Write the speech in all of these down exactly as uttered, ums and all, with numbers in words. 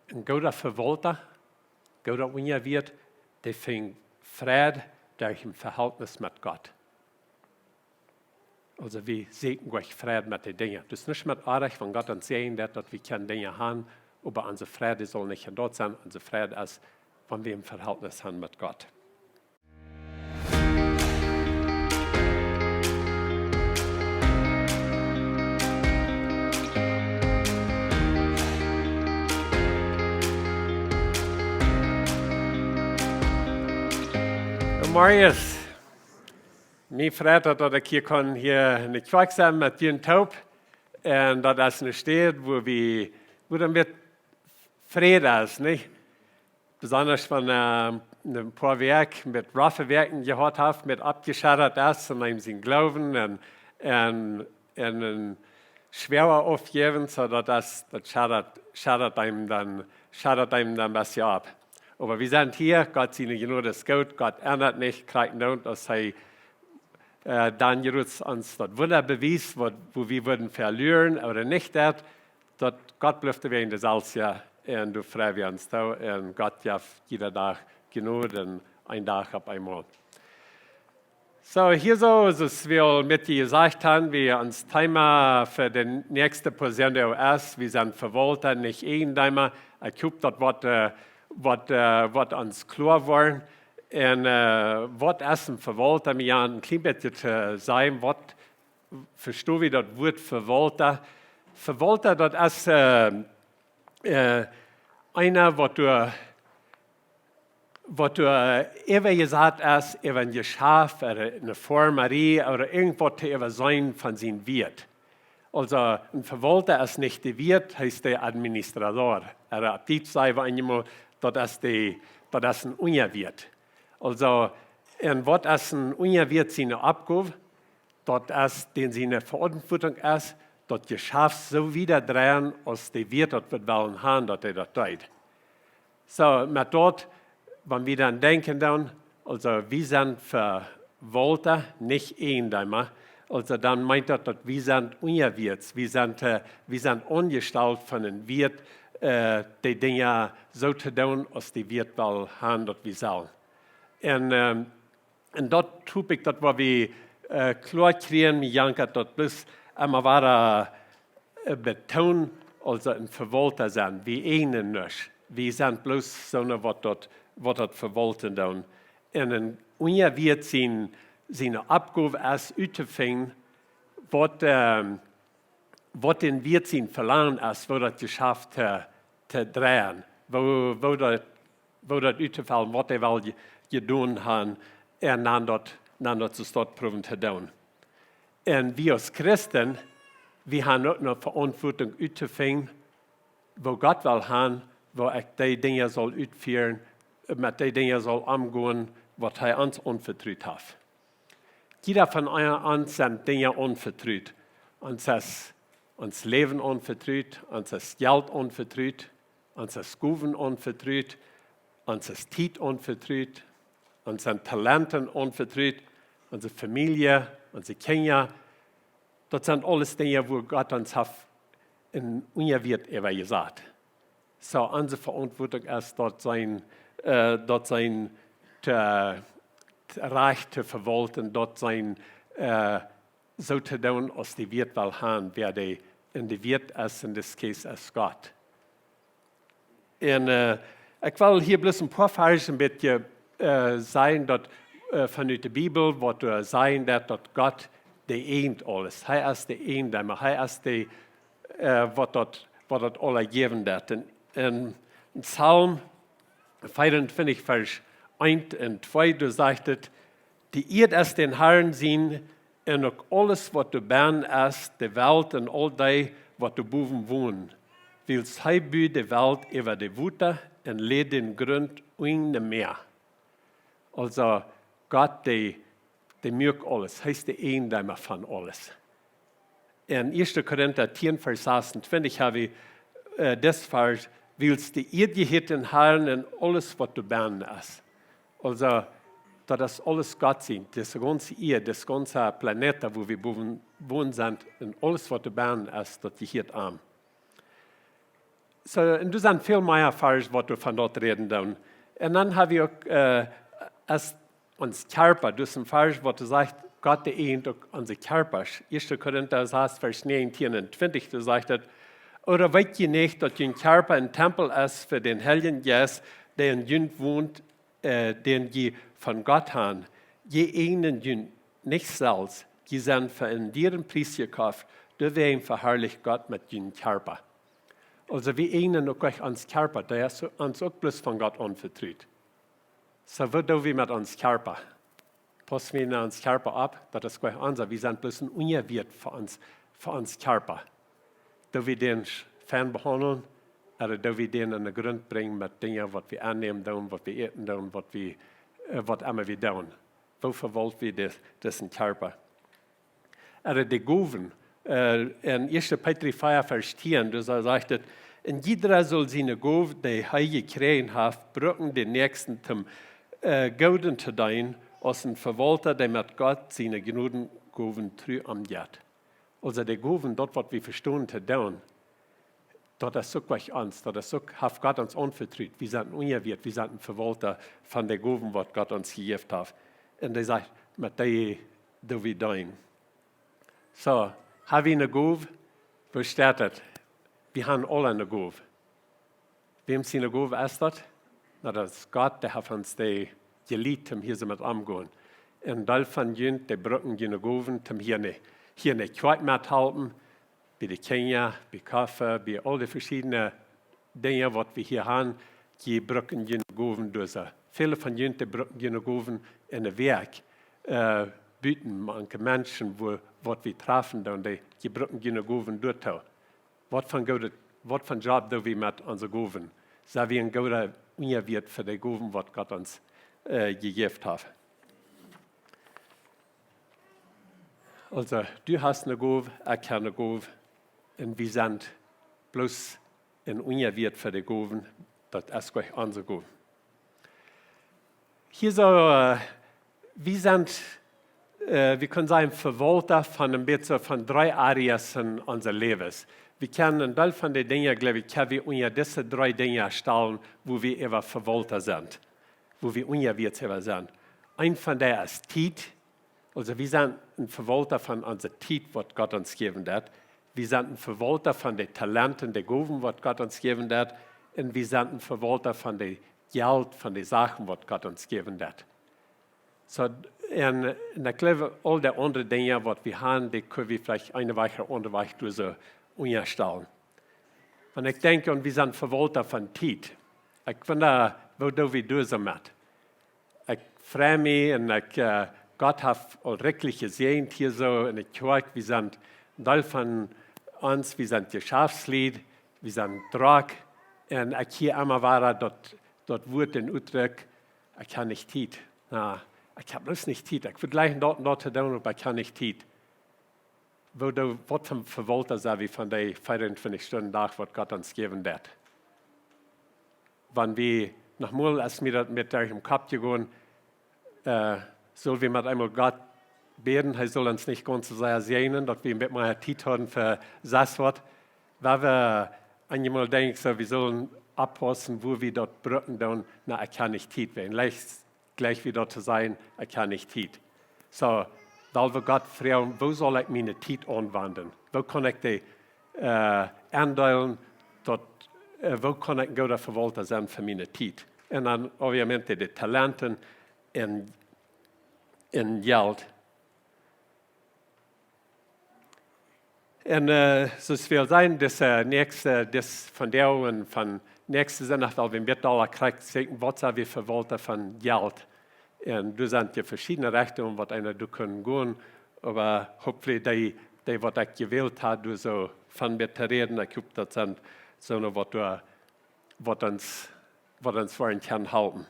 Een gooda Vewaulta, gooda Unjawieet, dee finjt Fräd derch een Vehältnis met Gott. Aulsoo wie sieekjen goanich Fräd met de Dinja. Daut es nich met Oajch, wan Gott ons säajent, daut wie kjennen Dinja han, oba onse Fräd sull nich en daut sennen. Onse Fräd es, wan wie een Vehältnis han met Gott. Marius, mie freit daut, daut ekj hia kaun hia enne Kjoakj sennen met junt toop. Un daut es eene Städ, wua wie, wua dan wada Fräd es, nich? Besonda wan, äh, een poa Wäakj met roffe Wäakjen jehaut haft, met aufjescheddat es un eenem sien Gloowen un, un, un een schwoaret Oppjäwen, soo daut es, daut scheddat, scheddat eenem dan, scheddat eenem dan een bät opp. Oba wie sent hia, Gott siene Jnod es goot, Gott endat nich, krakjt dan, aus hee, äh, dan jrod ons daut Wunda bewiest, waut, wua wie wudden veluaren ooda nich daut, daut Gott blift wäajen de selfstje, un doa frei wie ons too, un Gott jeft jieda Dach Jnod un een Dach opp eemol. Soo, hia soo, soo aus wie aul met jesajcht haben, wie ons Thema fa de näakjste Portion es, wie sent Vewaulta, nich Eajendeema. Ekj hop daut woat, äh, woat, äh, woat ons kloa woaren. Un, äh, waut es een Vewaulta? Om een kjlien bät to sajen, waut vesto wie daut Wuat Vewaulta? Vewaulta, daut es, äh, äh, eena waut doa, waut doa, äh, äwajesat es, äwa een Jeschaft, ooda eene Foarmarie, ooda irjentwaut to äwaseenen von sien Wieet. Aulsoo, een Vewaulta es nich de Wieet, hee es de Administrador. Ooda opp Dietsch saj wie eemol, daut es de, daut es een Unjawieet. Aulsoo, un waut es een Unjawieet siene Oppgow? Daut es, dän siene Veauntwuatunk es, daut Jeschaft soo wieda dreien, aus de Wieet daut wudd wellen haben, daut hee daut deit. Soo, met daut, wan wie dan denkjen dan, aulsoo, wie sent Vewaulta, nich Eajendeema, aulsoo, dan meent daut, daut wie sent Unjawieets, wie sent, äh, wie sent aunjestalt von een Wieet, äh, de Dinja soo to doonen, aus de Wieet well haben, daut wie sellen. Un, ähm, Un daut hop ekj, daut woa wie, äh, kloa kjrieen, mie jankat daut bloos emma wada, äh, betoonen, aulsoo een Vewaulta sennen. Wie eajnen nuscht. Wie sent bloos soone waut daut, waut daut vewaulten doonen. Un een Unjawieet sien, siene Oppgow es uttofinjen, waut, ähm, waut dän Wieet sien Velangen es, woo daut Jeschaft to, to dreien, woo, woo daut, woo daut uttofellen, waut hee well je-, jedonen haben, un dan daut, dan daut soo daut proowen to doonen. Un wie aus Christen, wie haben uk eene Veauntwuatunk uttofinjen, woo Gott well haben, woo ekj dee Dinja saul utfieren, met dee Dinja saul omgonen, waut hee ons aunvetrut haft. Jieda von ons sent Dinja aunvetrut. Ons es ons Läwen aunvetrut, ons es Jelt aunvetrut, ons es Gowen aunvetrut, ons es Tiet aunvetrut, ons sent Talenten aunvetrut, onse Famielje, onse Kjinja. Daut sent aules Dinja, wua Gott ons haft een Unjawieet äwajesat. Soo, onse Veauntwuatunk es daut sennen, äh, daut sennen to, to rajcht to vewaulten, daut sennen, äh, soo to doonen, aus de Wieet well haben, wäa de, un de Wieet es, en dit case es Gott. Un, äh, ekj well hia bloos een poa Varsch een bät, äh, sajen daut, äh, von de Bibel, waut, äh, sajen daut, daut Gott dee eajent aules. Hee es de Eajendeema, hee es dee, äh, waut daut, waut daut aula jäwen deed. Un, un Psalm vea un twintich, Varsch eent un twee, doa sajcht et: "De Ieed es dän Harn sien un uk aules, waut doa bennen es, de Welt un aul dee, waut doa bowen wonen. Wiels hee bud de Welt äwa de Wota un läd dän Grunt unja de Mäa." Aulsoo, Gott, dee, dee muak aules. Hee es de Eajendeema von aules. En Ieeschte Korinta tieen, Varsch sasuntwintich hab wie, äh, dit Varsch: "Wiels de Ieed jehieet dän Harn un aules, waut doa bennen es." Aulsoo, daut es aules Gott sien. Dise gaunze Ieed, dise gaunze Planet, wua wie bowen, bowen sent, un aules, waut doa bennen es, daut jehieet am. So, un doa sent väl mea Varsch, waut wie von daut räden doonen. Un dan hab wie uk, äh, aus ons Kjarpa, doa es een Varsch, waut sajcht, Gott, dee eejent uk onse Kjarpasch. Ieeschte Korinta sas, Varsch näajentieen un twintich, doa sajcht et: Ooda weet jie nich, daut jun Kjarpa een Tempel es fa dän Heiljen Jeist, dee en junt wont, äh, dän jie von Gott han? Jie eejnen junt nich selfst, jie sent fa een dieren Pries jekoft, doawäajen veharlicht Gott met jun Kjarpa. Aulsoo, wie eejnen uk nich ons Kjarpa, dee es ons uk bloos von Gott aunvetrut. So, waut doo wie met ons Kjarpa? Pauss wie no ons Kjarpa opp, daut es nich onsa, wie sent bloos een Unjawieet fa ons, fa ons Kjarpa. Doo wie dän sch-, fein behaundlen, ooda doo wie dän aun dän Grunt brinjen met Dinja, waut wie aunnämen doonen, waut wie äten doonen, waut wie, äh, waut emma wie doonen? Woo vewault wie dis, disen Kjarpa? Ooda de Gowen, äh, en ieeschte Petrus vea, Varsch tieen, doa sajcht et: Un jiedra saul siene Gow, dee hee jekjräajen haft, brucken, dän Näakjsten toom, äh, Gooden to deenen, aus een Vewaulta, dee met Gott siene Jnodengowen tru omjeit. Aulsoo de Gowen, daut waut wie vestonen to doonen, daut es uk nich ons, daut es uk, haft Gott ons aunvetrut. Wie sent een Unjawieet, wie sent een Vewaulta von de Gowen, waut Gott ons jejäft haft. Un dee sajcht, met dee doo wie deenen. So, ha wie eene Gow? Woo steit et? Wie han aula eene Gow. Wäm siene Gow es daut? Na, daut es Gott, dee haft ons dee jelieet, om hia soo met omgonen. Een Deel von junt, dee brucken june Gowen, om hia ne, hia ne Kjoakj mettohalpen, bie de Kjinja, bie Koffe, bie aul de veschiedne Dinja, waut wie hia han, jie brucken june Gowen doa soo. Väle von junt, dee brucken june Gowen enne Wäakj, äh, buten, mank de Menschen, wua, waut wie trafen doonen, dee, jie brucken june Gowen doatoo. Waut von goodet, waut von Job doo wie met onse Gowen? Sent wie een gooda Unjawieet fa de Gowen, waut Gott ons, äh, jejäft haft? Aulsoo, du hast eene Gow, ekj hab eene Gow, un wie sent bloos een Unjawieet fa de Gowen, daut es nich onse Gow. Hia soo, äh, wie sent, äh, wie kjennen sajen, Vewaulta von een bät von dree Areas en onse Läwes. Wie kjennen een Deel von de Dinja, jleew ekj, kjenn wie unja dise dree Dinja stalen, wua wie äwa Vewaulta sent, wua wie Unjawieet äwa sent. Eent von dee es Tiet. Aulsoo, wie sent een Vewaulta von onse Tiet, waut Gott ons jäwen deit. Wie sent een Vewaulta von de Talenten, de Gowen, waut Gott ons jäwen deit. Un wie sent een Vewaulta von de Jelt, von de Sachen, waut Gott ons jäwen deit. So, un, un ekj jleew, aul de aundre Dinja, waut wie han, dee kjenn wie veleicht eene Wäakj ooda aundre Wäakj doa soo unjastalen. Wan ekj denkj aun, wie sent Vewaulta von Tiet. Ekj wunda, woo doo wie doa soo met? Ekj frei mie un ekj, äh, Gott haft aul rikjlich jesäajent hia soo enne Kjoakj. Wie sent, een Deel von ons, wie sent Jeschaftslied, wie sent drock. Un ekj hia emma wada daut, daut Wuat en Utdruck: Ekj hab nich Tiet. Na, ekj hab bloos nich Tiet. Ekj wudd jleichen daut un daut to doonen, oba ekj hab nich Tiet. Woo doo, waut fa Vewaulta sent wie von dee veeauntwintich Stunden Dach, waut Gott ons jäwen deit? Wan wie, noch mol, aus mie daut met derch dän Kopp jegonen, äh, sull wie met eemol Gott bäden, hee sull ons nich gaunz soo sea säajnen, daut wie een bät mea Tiet hauden fa sest waut. Wua wie eenjemol denkjen, soo, wie sullen oppaussen, wua wie daut brucken doonen, na, ekj hab nich Tiet, wäajen jlikj, jlikj wie daut to sajen, ekj hab nich Tiet. So, well wie Gott froagen, woo saul ekj miene Tiet aunwenjen? Woo kaun ekj dee, äh, aundeelen, daut, äh, woo kaun ekj een gooda Vewaulta sennen fa miene Tiet? Un dan, obviamente, de Talenten un, un Jelt. Un, äh, soo aus wie sajen, dis, äh, näakjste, dis vondoag un von näakjsten Sindach, well wie een bät aula krakjt sajen, waut sent wie Vewaulta von Jelt? Un doa sent veschiedne Rechtungen, waut eena doa kaun gonen, oba hopefully dee, dee waut ekj jewält hab, doa soo von met to räden, ekj hop, daut sent soone, waut doa, waut ons, waut ons woaren kjennen halpen.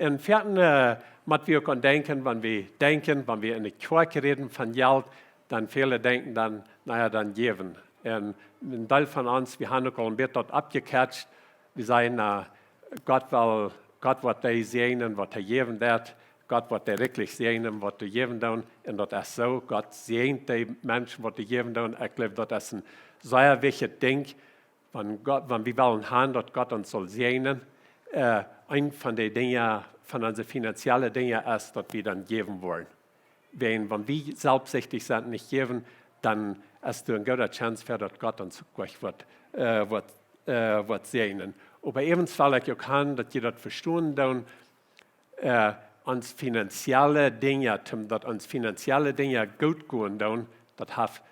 Un foaken, äh, mott wie uk aun denkjen, wan wie denkjen, wan wie enne Kjoakj räden von Jelt, dan väle denkjen dan, na ja, dan jäwen. Un een Deel von ons, wie haben uk aul een bät daut aufjekjräajen. Wie sajen, na, Gott well, Gott woat dee säajnen, waut hee jäwen deit. Gott woat dee rikjlich säajnen, waut dee jäwen doonen. Un daut es soo, Gott säajent dee Menschen, waut dee jäwen doonen. Ekj jleew, daut es een sea wichtjet Dinkj. Wan Gott, wan wie wellen haben, daut Gott ons saul säajnen, äh, een von de Dinja, von onse finanzielle Dinja es, daut wie dan jäwen woaren. Wan, wan wie selfstsichtich sent, nich jäwen, dan es doa eene goode Chance fa, daut Gott ons uk woat, äh, woat, äh, woat säajnen. Oba äwent well ekj uk haben, daut jie daut vestonen doonen, äh, ons finanzielle Dinja, toom daut ons finanzielle Dinja goot gonen doonen, daut haft,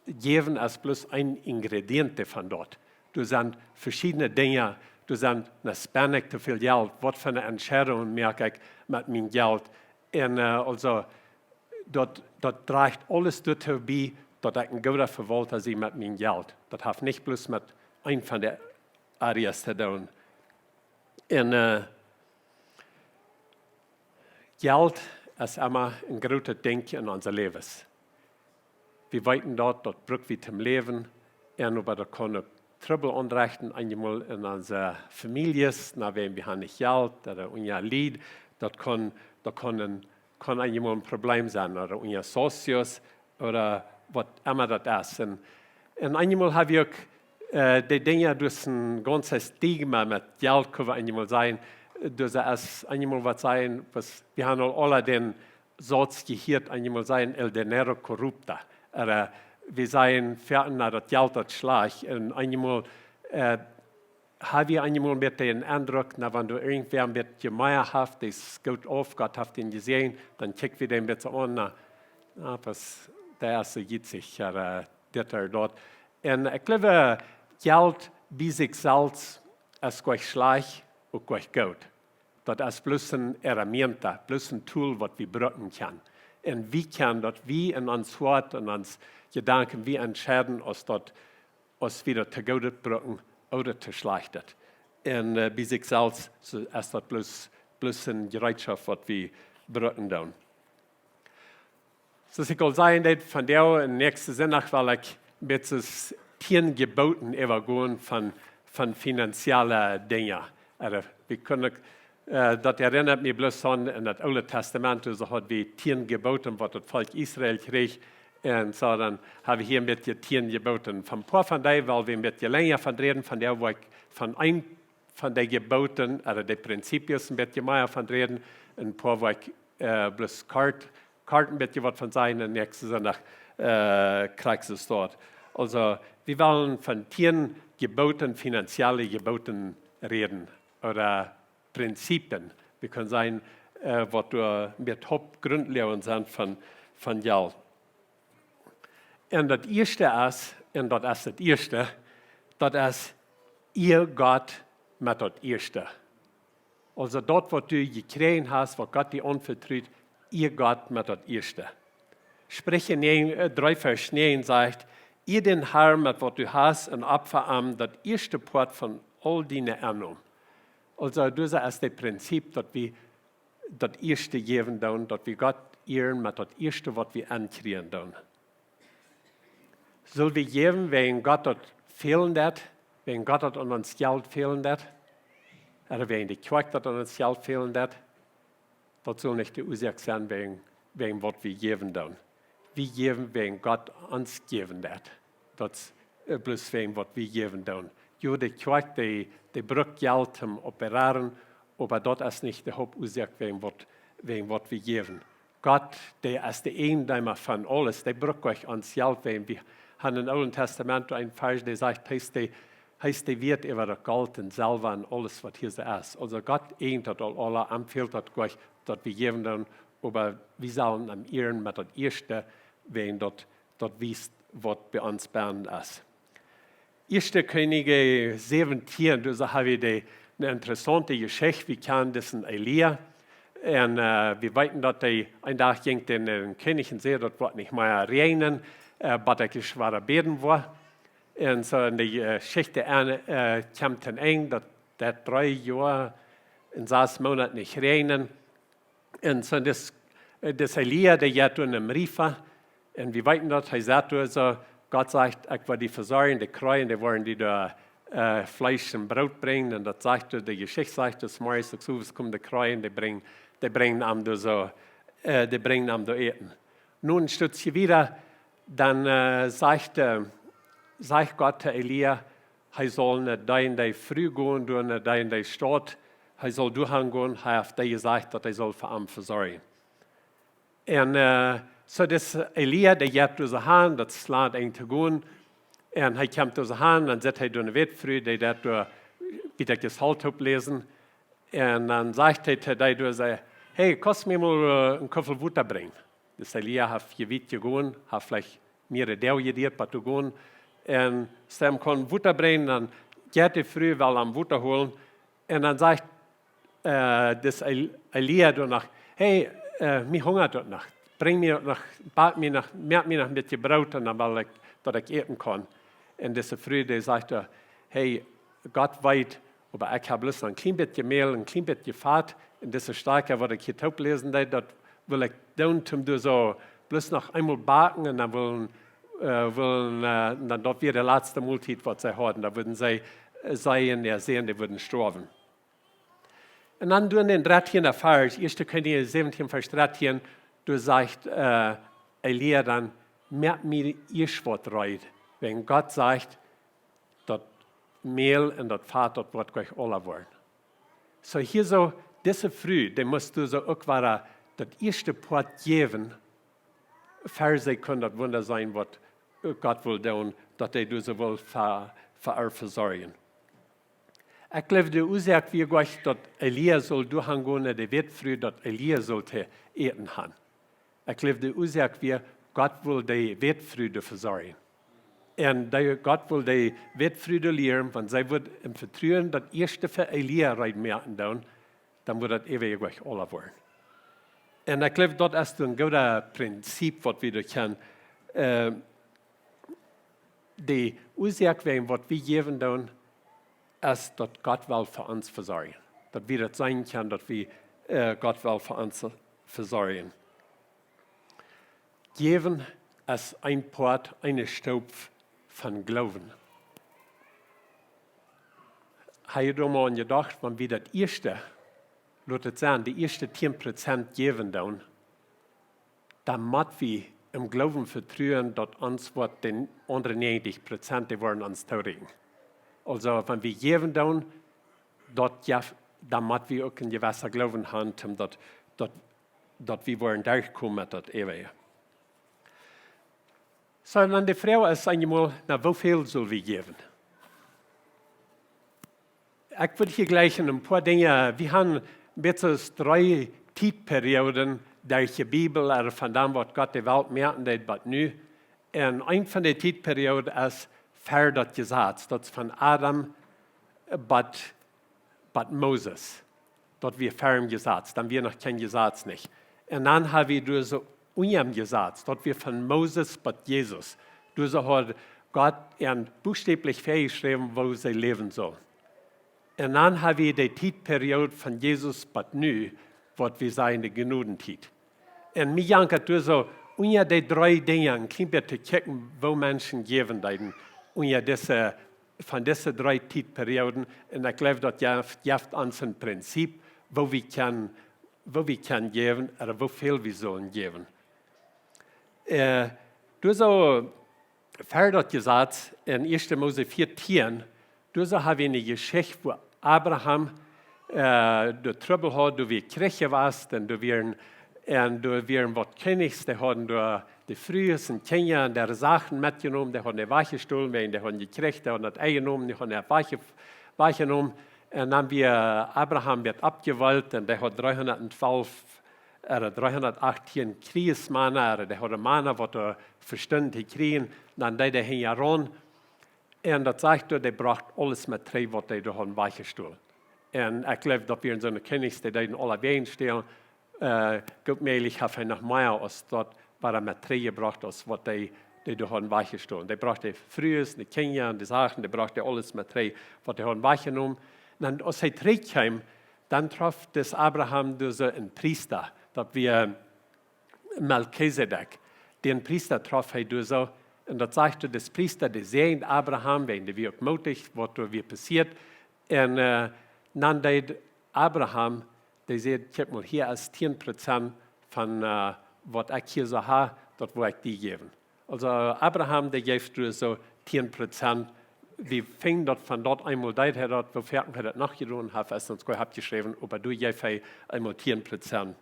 jäwen es bloos een Ingrediente von daut. Doa sent veschiedne Dinja, doa sent, na, spend ekj too väl Jelt, waut fa eene Entscheidunk moak ekj met mien Jelt? Un, äh, aulsoo, daut, daut drajcht aules doatoo bie, daut ekj een gooda Vewaulta sie met mien Jelt. Daut haft nich bloos met een von de Areas to doonen. Un, äh, Jelt es emma een grootet Dinkj en onse Läwes. Wie weeten daut, daut bruck wie toom Läwen. Un oba daut kaun uk Trubbel aunrechten, eenjemol en onse Famieljes, na, wan wie haben nich Jelt, ooda unja Lied, daut kaun, daut kaun een, kaun eenjemol een Problem sennen, ooda unja Socios, ooda waut emma daut es. Un, un eenjemol hab wie uk, äh, de Dinja, daut es een gaunzet Stigma met Jelt, kjenn wie eenjemol sajen, daut es eenjemol waut sajen, waut, wie haben aul aula dän Sauz jehieet, eenjemol sajen, el dinero corrupta. Ooda, äh, wie sajen, fa, na, daut Jelt, daut schlajcht. Un eenjemol, äh, hab wie eenjemol een bät dän Endruck, na, wan doa irjentwäa een bät mea haft, dee es goot auf, Gott haft am jesäajent, dan kjikj wie dän een bät aun, na, na, waut, dee es soo jietsich, ooda, äh, dit ooda daut. Un ekj jleew, Jelt bie sikj selfst es nich schlajcht, uk nich goot. Daut es bloos een herramienta, bloos een tool, waut wie brucken kjennen. Un wie kjennen daut, wie en ons Hoat, en onse Jedanken, wie entscheiden, aus daut, aus wie daut to goodet brucken ooda to schlajchtet. Un, äh, bie sikj selfst, soo es daut bloos, bloos een Jereetschoft, waut wie brucken doonen. Soo aus ekj aul säd, daut vondoag un näakjsten Sindach well ekj met de tieen Jeboten äwagonen von, von finanzielle Dinja. Äh, wie kjennen, äh, daut erinnert mie bloos aun, en daut Oole Tastament, doa haud wie tieen Jeboten, waut daut Volkj Israel kjrieech. Un soo, dan hab wie hia een bät tieen Jeboten. Von een poa von dee well wie een bät lenja von räden, vondoag well ekj von een von de Jeboten, ooda de Prinzipies een bät mea von räden, een poa well ekj, äh, bloos kort, kort een bät waut von sajen, un näakjsten Sindach, äh, kjrieen wie daut. Aulsoo, wie wellen von tieen Jeboten, finanzielle Jeboten räden, ooda Prinzipien. Wie kjennen sajen, äh, waut doa met Hauptgrundlagen sent von, von Jelt. Un daut ieeschte es, un daut es daut ieeschte, daut es, ea Gott met daut ieeschte. Aulsoo daut, waut du jekjräajen hast, waut Gott die aunvetrut, ea Gott met daut ieeschte. Spricha näajen, äh, dree Varsch näajen sajcht: Ea dän Harn met waut du hast un opfa am daut ieeschte Poat von aul diene Ennom. Aulsoo, daut es daut Prinzip, daut wie daut ieeschte jäwen doonen, daut wie Gott ieren met daut ieeschte, waut wie aunkjrieen doonen. Sell wie jäwen, wäajen Gott daut fälen deit, wäajen Gott daut aun ons Jelt fälen deit, ooda wäajen de Kjoakj daut aun ons Jelt fälen deit? Daut saul nich de Uasoak sennen, wäajen, wäajen waut wie jäwen doonen. Wie jäwen, wäajen Gott ons jäwen deit. Daut es, äh, bloos wäajen waut wie jäwen doonen. Jo, de Kjoakj, dee, dee brukt Jelt toom opereren, oba daut es nich de Hauptuasoak, wäajen waut, wäajen waut wie jäwen. Gott, dee es de Eijendeema von aules, dee brukt nich ons Jelt, wäajen wie haben em Oolen Tastament een Varsch, dee sajcht, hee es de, hee es de Wieet äwa daut Golt un Selwa un aules, waut hia soo es. Aulsoo Gott eijent daut aul, aula, am fält daut nich, daut wie jäwen doonen, oba wie sellen am ieren met daut ieeschte, wäajen daut, daut wiest, waut bie ons bennen es. Ieeschte Kjennichs säwentieen, doa hab wie de, eene interessaunte Jeschicht, wie kjanen disen Elia. Un, äh, wie weeten, daut hee, een Dach jinkj hee no dän Kjennich un säd, daut woat nich mea räajnen, äh, bat ekj schwoa bäden woa. Un soo en de, äh, Jeschicht aun, äh, kjemt een Enj, daut, daut dree Joa un sas Moonat nich räajnen. Un soo dis, äh, dis Elia, dee jeit doa em Riefa. Un wie weeten daut, hee sajcht doa soo, Gott sajcht: "Ekj woa die vesorjen, de Kjreien, dee woaren die doa, äh, Fleesch un Broot brinjen." Un daut sajcht doa, de Jeschicht sajcht, des Morjes uk soo, es komen de Kjreien, dee brinjen, dee brinjen am doa soo, äh, dee brinjen am doa Äten. Nu een Stootje wieda, dan, äh, sajcht, äh, sajcht Gott to Elia: hee saul no dee un dee Fru gonen, doa no dee un dee Staut. Hee saul doahan gonen, hee haft dee jesajcht, daut hee saul fa am vesorjen. Un, äh, soo dis Elia, dee jeit doa soo han, daut Launt enj to gonen. Un hee kjemt doa soo han, dan sitt hee doa ne Wätfru, dee deit doa, wie daut jes Holt oppläsen. Un dan sajcht hee to dee doa, säd: "Hey, kaust mie mol, äh, een Kuffel Wota brinjen?" Dis Elia haft jewieet jegonen, haft veleicht mea Doag jeduat, bat to gonen. Un aus hee am kunn Wota brinjen, dan jeit de Fru, well am Wota holen. Un dan sajcht, äh, dis El-, Elia doa noch: "Hey, äh, mie hungat daut noch. Brinj mie daut noch, bak mie noch, moak mie noch een bät Broot un dan well ekj, daut ekj äten kaun." Un dise Fru, dee sajcht doa: "Hey, Gott weet, oba ekj hab bloos een kjlien bät Mäl, een kjlien bät Fat, un dise Stoakja, waut ekj hia toop läsen deed, daut well ekj doonen, om doa soo bloos noch eemol backen un dan wellen, äh, wellen, äh, dan daut wia de latste Moltiet, waut see hauden. Dan wudden see, äh, see un äa Sän, dee wudden stoawen." Un dan doa en dän dartieenden Varsch, Ieeschte Kjennichs säwentieen, Varsch dartieen, doa sajcht, äh, Elia dan: "Moak mie ieescht waut reed." Wan Gott sajcht, daut Mäl un daut Fat, daut woat jlikj aula woaren. Soo hia soo, dise Fru, dee must doa soo uk wada daut ieeschte Poat jäwen, ver see kunn daut Wunda seenen, waut, äh, Gott wull doonen, daut hee doa soo wull fa, fa äa vesorjen. Ekj jleew, de Uasoak wia jlikj, daut Elia sull doahan gonen, de Wätfru, daut Elia sull to äten han. Ekj jleew, de Uasoak wia, Gott wull de Wätfru doa vesorjen. Un de, Gott wull de Wätfru doa lieren, wan see wudd em Vetruen daut ieeschte fa Elia reed moaken doonen, dan wudd daut äwent jlikj aula woaren. Un ekj jleew, daut es een goodet Prinzip, waut wie doa kjennen, äh, de Uasoak wäajen waut wie jäwen doonen, es daut Gott well fa ons vesorjen. Daut wie daut seenen kjennen, daut wie, äh, Gott well fa ons vesorjen. Jäwen es een Poat, eene Stoop von Gloowen. Hab jie doa mol aun jedocht, wan wie daut ieeschte, lot et sennen, de ieeschte tieen Prozent jäwen doonen, dan mott wie em Gloowen vetruen, daut ons woat de aundre näajentich Prozent, dee woaren ons toorieekjen. Aulsoo, wan wie jäwen doonen, daut jeft, dan mott wie uk een jewessa Gloowen han, om daut, daut, daut wie woaren derchkomen met daut Äwent. Soo, dan de Froag es eemol, na, woo väl sell wie jäwen? Ekj well hia jlikj een poa Dinja, wie haben een bät dree Tietperioden derch de Bibel, ooda von dan waut Gott de Welt moaken deed bat nu. Un eent von de Tietperioden es ver daut Jesaz, daut es von Adam bat, bat Moses. Daut wia ver daut Jesaz, dan wia noch kjeen Jesaz nich. Un dan hab wie doa soo unja daut Jesaz, daut wia von Moses bat Jesus. Doa soo haud Gott an buchstäblich väajeschräwen, woo see läwen sullen. Un dan hab wie de Tietperiod von Jesus bat nu, waut wie sajen de Jnodentiet. Un mie jankat doa soo unja de dree Dinja een kjlien bät to kjikjen, woo Menschen jäwen deeden unja dise, von dise dree Tietperioden. Un ekj jleew, daut jeft, jeft ons een Prinzip, woo wie kjennen, woo wie kjennen jäwen, ooda woo väl wie sellen jäwen. Äh, doa soo ver daut Jesaz en Ieeschte Mose vieetieen, doa soo hab wie eene Jeschicht, wua Abraham, äh, de Trubbel haud, doa wia Kjrich jewast, un doa wieren, un doa wieren waut Kjennichs, dee hauden doa de Frues un Kjinja un äare Sachen metjenomen, dee hauden dee wajchjestolen, wäajen dee hauden jekjricht, dee hauden daut enjenomen, dee hauden daut wajchje-, wajchjenomen. Un dan wia Abraham wia oppjewält un dee haud dreehundat twalf, ooda dreehundat achtieen Kjrieesmana, ooda dee hauden Mana, waut doa vestunden to kjrieen, dan deed hee hinjaraun. Un daut sajcht doa, dee brocht aules met trigj, waut dee doa hauden wajchjestolen. Un ekj jleew, daut wieren soone Kjennichs, dee deeden aulawäajen stälen. Äh, goot mäajlich haft hee noch mea aus daut, waut hee met trigj jebrocht, aus waut dee, dee doa hauden wajchjestolen. Dee brocht de Frues, de Kjinja un de Sachen, dee brocht dee aules met trigj, waut dee hauden wajchjenomen. Un dan, aus hee trigj kjeem, dan trof dis Abraham doa soo een Priesta, daut wia Melchisedek. Dän Priesta trof hee doa soo. Un daut sajcht doa, dis Priesta, dee säajend Abraham, wäajen dee wia uk mootich, waut doa wia passieet. Un, äh, dan deed Abraham, dee säd: "Kjikj mol, hia es tieen Prozent von, äh, waut ekj hia soo hab, daut well ekj die jäwen." Aulsoo Abraham, dee jeef doa soo tieen Prozent Wie finjen daut von daut eemol deed hee daut, woo foaken hee daut noch jedonen haft, aus ons goa haft jeschräwen, oba doa jeef hee eemol tieen Prozent.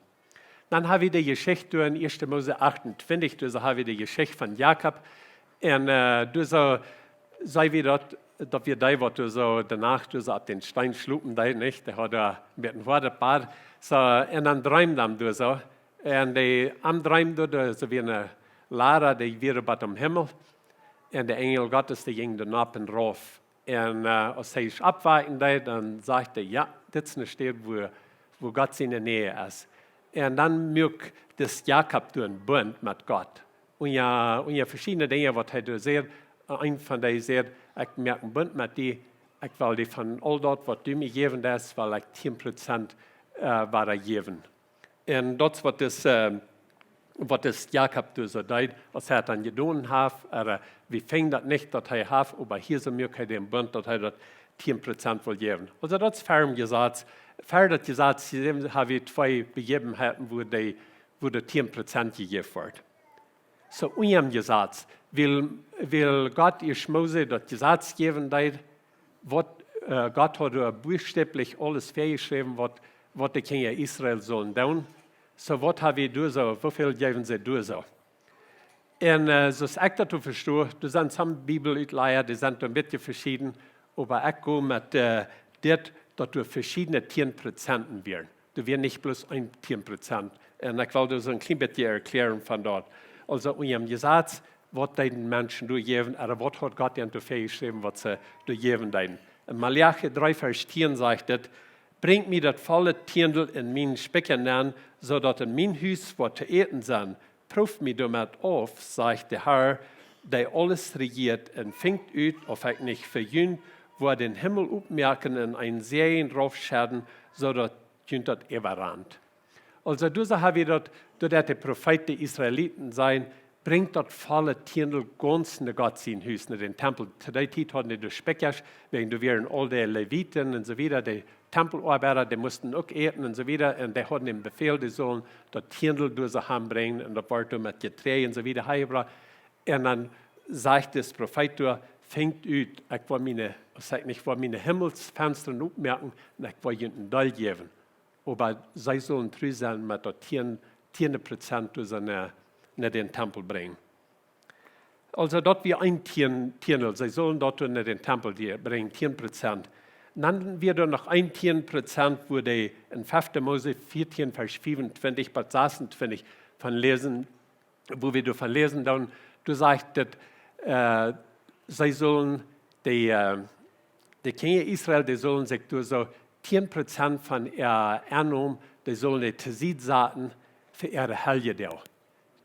Dan ha wie de Jeschicht doa en 1. Mose 28, doa soo ha wie de Jeschicht von Jakob. Un äh, doa soo, see wie daut, daut wia dee, waut doa soo de Nacht doa soo opp dän Steen schlopen deed, nich? Dee haud doa met een hoadet Bad. Soo, un dan dreemd am doa soo. Un dee am dreemd doa, doa soo wia een Lada, dee wia bat em Himmel. Un de Enjel Gottes, dee jinjen doa nopp un rauf. Un äh, aus hee sikj oppwakjen deed, dan säd hee: "Jo, dit es eene Städ, wua, wua Gott siene Näj es." Un dan muak dis Jakob doa een Bunt met Gott. Un jo, un jo, veschiedne Dinja, waut hee doa säd, äh, een von dee säd: "Ekj moak een Bunt met die, ekj well die von aul daut, waut du mie jejäft hast, well ekj tieen Prozent äh, wada jäwen." Un daut es waut dis, äh, waut dis Jakob doa soo deed, aus hee daut dan jedonen haft, äh, wie finjen daut nich, daut hee haft, oba hia soo muak hee dän Bunt, daut hee daut tieen Prozent well jäwen. Aulsoo daut es ver daut Jesaz, ver daut Jesaz, hia ha wie twee Bejäwenheiten, wua dee, wua de tieen Prozent jejäft woat. Soo, unja däm Jesaz, wiel, wiel Gott ieescht Mose daut Jesaz jäwen deed, waut, äh, Gott haud doa buchstäblich aules väajeschräwen, waut, waut de Kjinja Israel sullen doonen. Soo, waut ha wie doa soo, woo väl jeewen see doa soo? Un äh, soo aus ekj daut vesto, doa sent some Bibelutleia, dee sent doa een bät veschieden, oba ekj go met äh, dit, daut doa veschiedne tieen Prozenten wieren. Doa wia nich bloos een tieen Prozent. Un ekj well doa soo een kjlien bät erkjläaren von daut. Aulsoo, unja däm Jesaz, waut deeden Menschen doa jäwen, ooda waut haud Gott an doa väajeschräwen, waut see doa jäwen deeden? En Maleachi dree, Varsch tieen sajcht et: "Brinjt mie daut volle Tieendel en mienen Spikja nenn, soo daut en mien Hus woat to äten sennen. Prooft mie doamet auf, sajcht de Har, dee aules rejieet, un finjt ut, auf ekj nich fa junt woa dän Himmel opmoaken un een Säajen raufschedden, soo daut junt daut äwarant." Aulsoo, doa soo ha wie daut, doa deed de Profeet de Israeliten sajen: "Brinjt daut volle Tieendel gaunz no Gott sien Hus, no dän Tempel." To dee Tiet hauden dee doa Spikjasch, wäajen doa wieren aul de Leviten un soo wieda, de Tempeloabeida, dee musten uk äten un soo wieda. Un dee hauden dän Befäl, dee sullen daut Tieendel doa soo han brinjen, un daut wort doa met Jeträajd un soo wieda hanjebrocht. Un dan sajcht dis Profeet doa: "Finjt ut, ekj woa miene, aus ekj nich, woa miene Himmelsfenstren opmoaken un ekj woa junt een Deel jäwen. Oba see sullen tru sennen met daut tieen, tieen Prozent doa soo no, no dän Tempel brinjen." Aulsoo, daut wia een tieen, Tieendel. See sullen daut doa no dän Tempel die-, brinjen, tieen Prozent. Dan wia doa noch een tieen Prozent, wua dee en 5. Mose 14, Varsch 25 bat 26 von läsen, wua wie doavon läsen, dan, doa sajcht et, äh, see sullen, de, äh, de Kjinja Israel, dee sullen sikj doa soo tieen Prozent von äa Ennom, dee sullen dee to Sied saten fa äare Heljedoag.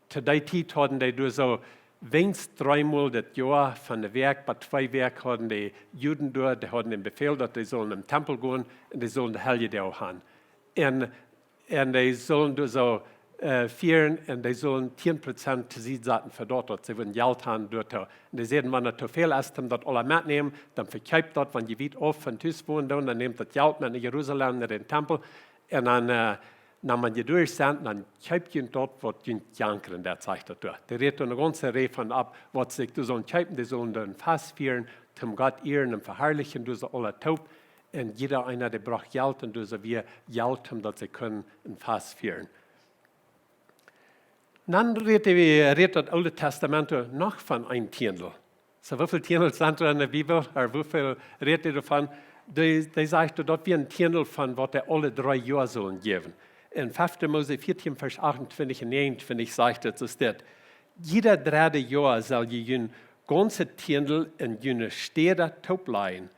To dee Tiet hauden dee doa soo weens dreemol daut Joa, von de Wäakj bat twee Wäakj, hauden de Juden doa, dee hauden dän Befäl, daut dee sullen em Tempel gonen un dee sullen de Heljedoag han. Un, un dee sullen doa soo äh, fieren un dee sullen tieen Prozent to Sied saten fa daut, daut see wudden Jelt han doatoo. Un dee säden: "Wan daut to väl es, om daut aula metnämen, dan vekjeept daut, wan jie wiet auf von Tus wonen doonen, dan nämt daut Jelt met no Jerusalem, no dän Tempel. Un dan, äh, wan jie derch sent, dan kjeept junt daut, waut junt jankren deit", sajcht daut doa. Dee rät doa eene gaunze Rieej von opp, waut see doa sullen kjeepen, dee sullen doa een Fast fieren, om Gott ieren un veharlichen, doa soo aula toop. Un jieda eena, dee brocht Jelt un doa soo wia Jelt, om daut see kunnen een Fast fieren. Dan rät hee, rät daut Oole Testament noch von een Tieendel. Soo, woo väl Tieendels sent doa en de Bibel? Ooda woo väl rät hee doavon? Dee, dee sajcht, daut wia een Tieendel von waut dee aule dree Joa sullen jäwen. En 5. Mose 14, Varsch 28 un 29 sajcht et soo: "Dit: Jieda dredde Joa sell jie jun gaunzet Tieendel en june Städa tooplajen.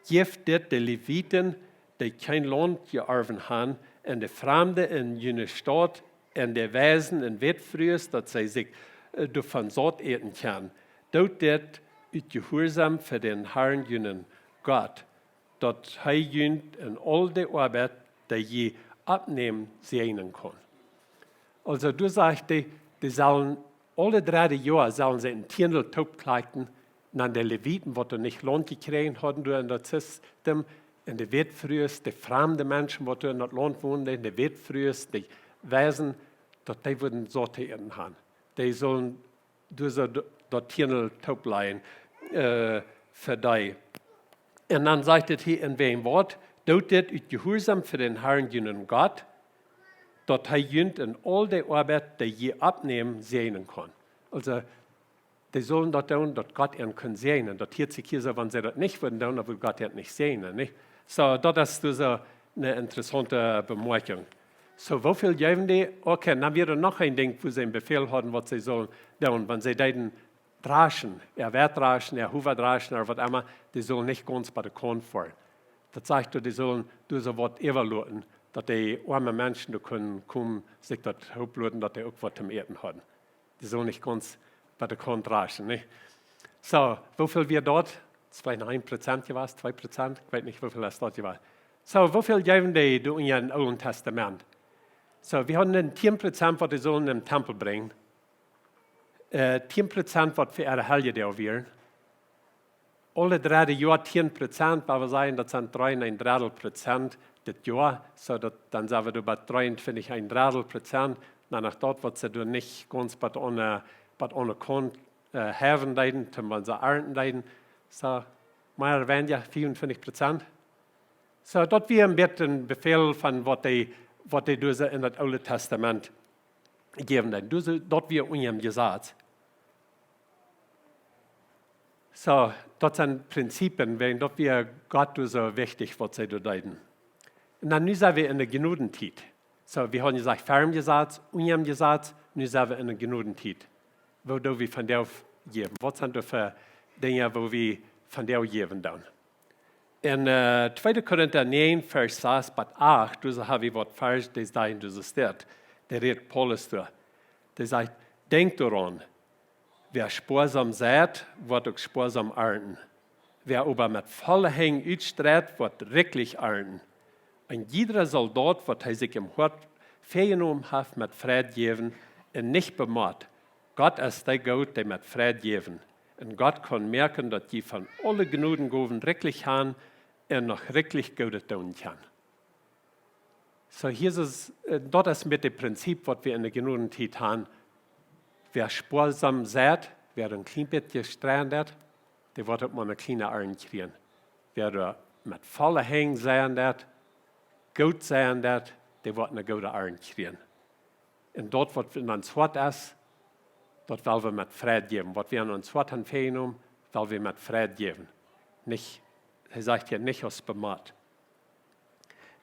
Jäft dit de Leviten, dee kjeen Launt jeorwen han, un de Framde en june Staut, un de Weisen un Wätfrues, daut see sikj, äh, doavon saut äten kjennen. Doot dit ut Jehuarsaum fa dän Harn, junen Gott, daut hee junt en aul de Oabeit, dee jie oppnämen, säajnen kaun." Aulsoo, doa sajcht hee, dee sellen aule dredde Joa sellen see een Tieendel toopkjrieen, un de Leviten, waut doa nich Launt jekjräajen hauden doa en daut System, un de Wätfrues, de framde Menschen, waut doa en daut Launt wonden, de Wätfrues, de Weisen, daut dee wudden saut to äten han. Dee sullen doa soo d-, daut Tieendel tooplajen, äh, fa dee. Un dan sajcht et hia en wäajen waut: Doot dit ut Jehuarsaum fa dän Harn, junen Gott, daut hee junt en aul de Oabeit, dee jie oppnämen, säajnen kaun. Aulsoo, dee sullen daut doonen, daut Gott an kunn säajnen. Daut hieet sikj hia soo, wan see daut nich wudden doonen, dan wudd Gott an nich säajnen, nich? Soo, daut es dus soo ne interessaunte Bemoakjunk. Soo, woo väl jeewen dee? Okay, dan wia doa noch een Dinkj, wua see een Befäl hauden, waut see sullen doonen, wan see deeden draschen, äa Weit draschen, äa Howa draschen, ooda waut emma, dee sullen nich gaunz bie de Kaunt foaren. Daut sajcht, dee sullen doa soo waut äwaloten, daut dee oame Menschen doa kunnen komen, sikj daut opploten, daut dee uk waut toom äten hauden. Dee sullen nich gaunz bie de Kaunt draschen, nich? Soo, woo väl wia daut? Daut es veleicht noch een Prozent jewast, twee Prozent, ekj weet nich, woo väl es daut jewast. Soo, woo väl jeewen dee doa en daut Oole Tastament? Soo, wie hauden dan tieen Prozent, waut dee sullen em Tempel brinjen. Äh, tieen Prozent, waut fa äare Heljedoag wieren. Aule dredde Joa tieen Prozent, wua wie sajen, daut sent dree un een Dredel Prozent dit Joa. Soo daut, dan sent wie doa bie dreeuntwintich un een Dredel Prozent. Dan no daut, waut see doa nich gaunz bie de, bie de Kaunt, äh, haben deeden, toom wan see arnten deeden. Soo, mea ooda weinja veeauntwintich Prozent. Soo, daut wia een bät een Befäl von waut dee, waut dee doa soo en daut Oole Tastament jäwen deeden. Doa soo, daut wia unja daut Jesaz. Soo, daut sent Prinzipien, wäajen daut wia Gott doa soo wichtich, waut see doa deeden. Un dan nu sent wie en de Jnodentiet. Soo, wie hauden jesajcht, ver daut Jesaz, unja daut Jesaz, nu sent wie en de Jnodentiet. Woo doo wie vondoag jäwen? Waut sent doa fa Dinja, woo wie vondoag jäwen doonen? En, äh, tweede Korinta näajen, Varsch sas bat acht, doa soo ha wie waut Varsch, dee sajcht, doa soo steit, dee rät Paulus doa. Dee sajcht: Denkjt doaraun, wäa spoasam seit, woat uk spoasam arnten. Wäa oba met volle Henj utstreit, woat rikjlich arnten. Un jieda saul daut, waut hee sikj em Hoat väajenomen haft, met Freid jäwen un nich bemott. Gott es dee Gott, dee met Freid jäwen. Un Gott kaun moaken, daut jie von aule Jnodengowen rikjlich han un noch rikjlich Goodet doonen kjennen. Soo, hia es, äh, daut es met daut Prinzip, waut wie en de Jnodentiet han. Wäa spoasam seit, wäa een kjlien bät streien deit, dee woat uk mau ne kjliene Arnt kjrieen. Wäa doa met volle Henj seien deit, goot seien deit, dee woat ne goode Arnt kjrieen. Un daut, waut en ons Hoat es, daut well wie met Freid jäwen. Waut wie aun ons Hoat han väajenomen, well wie met Freid jäwen. Nich, hee sajcht hia, nich aus bemott.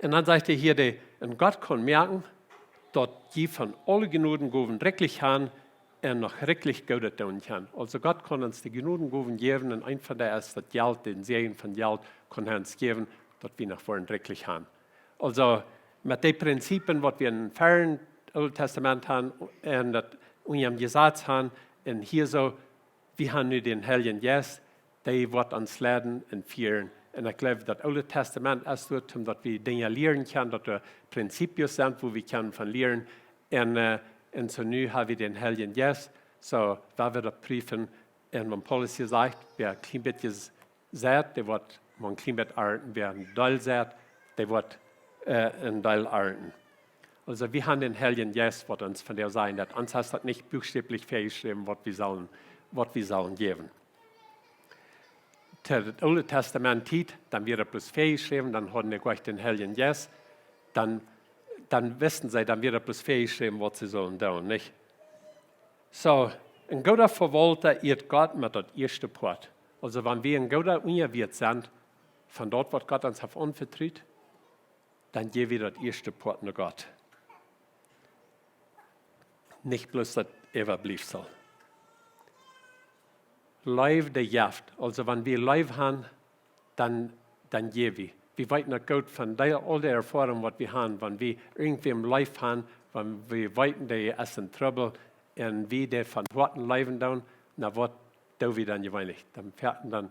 Un dan sajcht hee hia, dee, un Gott kaun moaken, daut jie von aule Jnodengowen rikjlich han un noch rikjlich Goodet doonen kjennen. Aulsoo Gott kaun ons de Jnodengowen jäwen un eent von dee es daut Jelt, dän Säajen von Jelt kaun hee ons jäwen, daut wie noch woaren rikjlich han. Aulsoo met dee Prinzipien, waut wie em ver daut Oole Tastament han un daut unja daut Jesaz han, un hia soo, wie han nu dän Heiljen Jeist, dee woat ons leiden un fieren. Un ekj jleew, daut Oole Tastament es doa, om daut wie Dinja lieren kjennen, daut doa Prinzipien sent, wua wie kjennen von lieren. Un, äh, un soo nu ha wie dän Heiljen Jeist, soo, wua wie daut prüfen. Un wan Paulus hia sajcht, wäa een kjlien bät seit, dee woat mau een kjlien bät arnten. Wäa een Deel seit, dee woat, äh, een Deel arnten. Aulsoo, wie han dän Heiljen Jeist, waut ons vondoag sajcht, daut ons es daut nich buchstäblich väajeschräwen, waut wie sellen, waut wie sellen jäwen. To daut Oole Tastament Tiet, dan wia daut bloos väajeschräwen, dan hauden dee goanich dän Heiljen Jeist, dan, dan wisten see, dan wia daut bloos väajeschräwen, waut see sullen doonen, nich? Soo, een gooda Vewaulta ieet Gott met daut ieeschte Poat. Aulsoo, wan wie een gooda Unjawieet sent von daut, waut Gott ons haft aunvetrut, dan jäw wie daut ieeschte Poat no Gott. Nich bloos daut Äwabliefsel. Leew, dee jeft. Aulsoo, wan wie Leew han, dan, dan jäw wie. Wie weeten daut goot von dee, aul dee Erfoarunk, waut wie han, wan wie irjentwäm leef han, wan wie weeten, dee es en Trubbel, un wie dee von Hoaten leewen doonen, na, waut doo wie dan jeweenlich? Dan foaken dan,